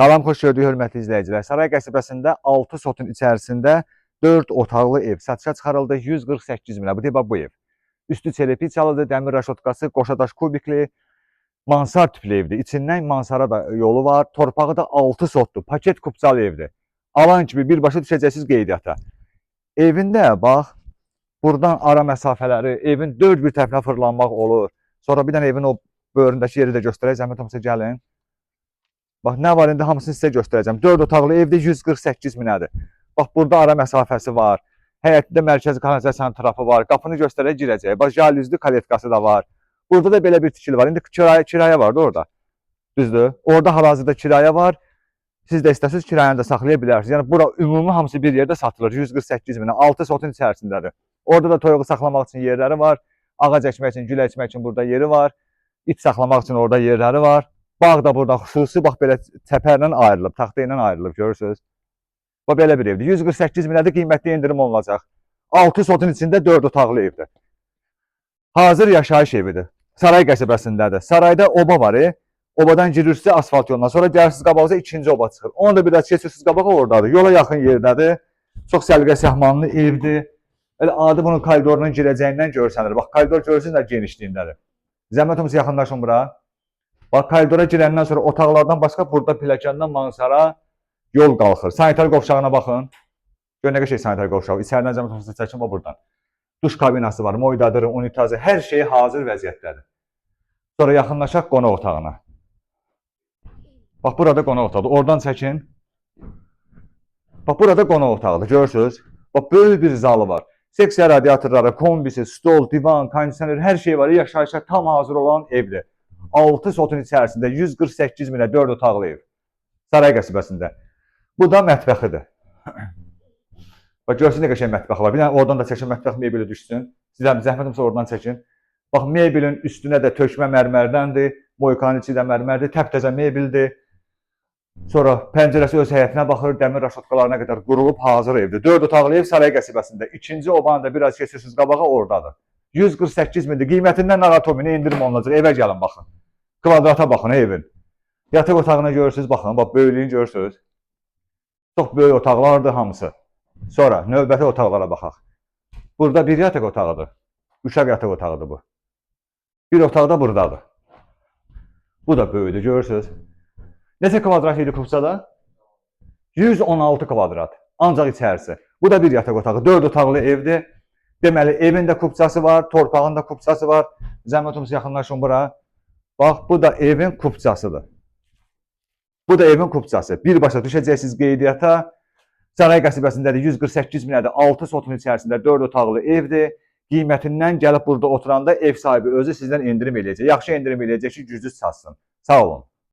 Salam, xoş gördük hörmətli izləyicilər. Saray qəsəbəsində 6 sotun içərisində 4 otaqlı ev satışa çıxarıldı 148 minə. Bu bax bu ev. Üstü çelepiçalıdır, dəmir raşotkası, qoşadaş kubikli, mansard tipli evdir. İçindən mansara da yolu var. Torpağı da 6 sotdur. Paket kupçalı evdir. Alan kimi birbaşa düşəcəksiniz qeydiyyata. Evində bax, buradan ara məsafələri, evin dörd bir tərəfinə fırlanmaq olur. Sonra bir dənə evin o böyründəki yeri də göstərək. Zəhmət olmasa gəlin. Bax, nə var indi hamısını sizə göstərəcəm. 4 otaqlı evdə 148 minədir. Bax, burada ara məsafəsi var. Həyətdə mərkəzi kanalizasiyanın trapı var. Qapını göstərək girəcək. Bax, jalüzlü kaletkası da var. Burada da belə bir tikili var. İndi kirayə vardı orada. Düzdür? Orada hal-hazırda kirayə var. Siz də istəsiniz kirayəni də saxlaya bilərsiniz. Yəni bura ümumi hamısı bir yerdə satılır 148 minə. 6 sotun içərisindədir. Orada da toyuğu saxlamaq üçün yerləri var. Ağac əkmək üçün, gül əkmək üçün burada yeri var. İt saxlamaq üçün orada yerləri var. Bağ da burada xüsusi bax belə çəpərlə ayrılıb, taxta ilə ayrılıb görürsüz. Bax belə bir evdir. 148 minədir, qiymətli endirim olunacaq. 6 sotun içində 4 otaqlı evdir. Hazır yaşayış evidir. Saray qəsəbəsindədir. Sarayda oba var. Obadan girirsinizsə asfalt yolundan. Sonra gəlirsiniz qabağınıza ikinci oba çıxır. Onu da biraz keçirsiniz qabağa oradadır. Yola yaxın yerdədir. Çox səliqə səhmanlı evdir. Elə adi bunun koridorunun girəcəyindən görsənir. Bax koridor görürsünüz nə genişliyindədir. Zəhmət olmasa yaxınlaşın bura. Bax koridora girəndən sonra otaqlardan başqa burada pilləkəndən mansara yol qalxır. Sanitar qovşağına baxın. Gör nə qəşəng sanitar qovşağı. İçəridən zəhmət olmasa çəkin bax buradan. Duş kabinası var, moydadırı, unitazı, hər şey hazır vəziyyətdədir. Sonra yaxınlaşaq qonaq otağına. Bax burada qonaq otağıdır. Oradan çəkin. Bax burada qonaq otağıdır. Görürsüz? Bax böyük bir zalı var. Seksiya radiatorları, kombisi, stol, divan, kondisioner, hər şey var. Yaşayışa tam hazır olan evdir. 6 sotun içərisində 148 minə 4 otaqlı ev. Saray qəsəbəsində. Bu da mətbəxidir. Bax görsün nə qəşəng mətbəxi var. Bir dənə oradan da çəkin mətbəx mebeli düşsün. Sizə zəhmət olmasa oradan çəkin. Bax mebelin üstünə də tökmə mərmərdəndir. Moykanın içi də mərmərdir. Təptəzə mebeldir. Sonra pəncərəsi öz həyətinə baxır, dəmir raşotkalarına qədər qurulub hazır evdir. 4 otaqlı ev Saray qəsəbəsində. İkinci obanı da biraz keçirsiniz qabağa oradadır. 148 mindir. Qiymətindən narahat olmayın, endirim olunacaq. Evə gəlin baxın. Kvadrata baxın evin. Yataq otağına görürsüz, baxın, bax böyüklüyünü görürsüz. Çox böyük otaqlardır hamısı. Sonra növbəti otaqlara baxaq. Burada bir yataq otağıdır. Uşaq yataq otağıdır bu. Bir otaq da buradadır. Bu da böyükdür, görürsüz. Neçə kvadrat idi kupçada? 116 kvadrat. Ancaq içərisi. Bu da bir yataq otağı. 4 otaqlı evdir. Deməli, evin də kupçası var, torpağın da kupçası var. Zəhmət olmasa yaxınlaşın bura. Bax, bu da evin kupçasıdır. Bu da evin kupçası. Birbaşa düşəcəksiniz qeydiyyata. Saray qəsəbəsindədir, 148 minədir, 6 sotun içərisində 4 otaqlı evdir. Qiymətindən gəlib burada oturanda ev sahibi özü sizdən endirim eləyəcək. Yaxşı endirim eləyəcək ki, gücünüz çatsın. Sağ olun.